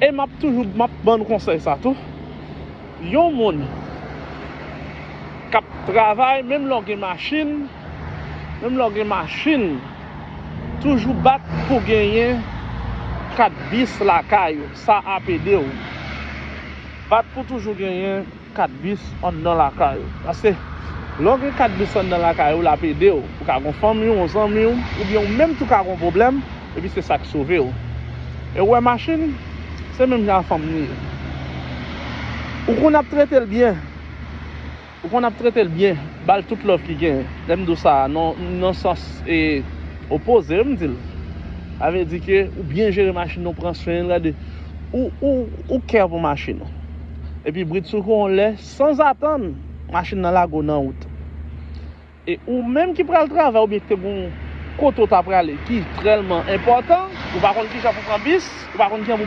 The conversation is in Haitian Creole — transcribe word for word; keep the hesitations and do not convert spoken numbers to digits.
E m ap toujou, m ap ban nou konsèy sa tou. Yon moun k ap travay, menm lè w gen machin, menm lè w gen machin, toujou bat pou genyen kat bis lakay ou. Sa ap ede w. Bat pou toujou genyen kat bis anndan lakay ou. Paske lè w gen kat bis anndan lakay ou, l ap ede w. Ou ka gen yon fanmi w, yon zanmi w, oubyen ou menm tou ka gen yon pwoblèm, epi se sa k sove w. E ou wè machin, se menm jan fanm li ye. Ou konn ap trete l byen. Ou konn ap trete l byen, ba l tout love ki gen. Lè m di w sa, nan, nan sans e, opoze, wi, m di l. Sa vle di ke ou byen jere machin ou, pran swen l, gade. Ou, ou, ou care pou machin ou. Epi brit sou kou yon lè, sanzatann, machin nan lage w nan wout. E ou menm ki pral travay oubyen ki te gen yon kote w ta prale ki trèlman enpòtan, ou pa konn kijan pou pran bis, ou pa konn kijan pou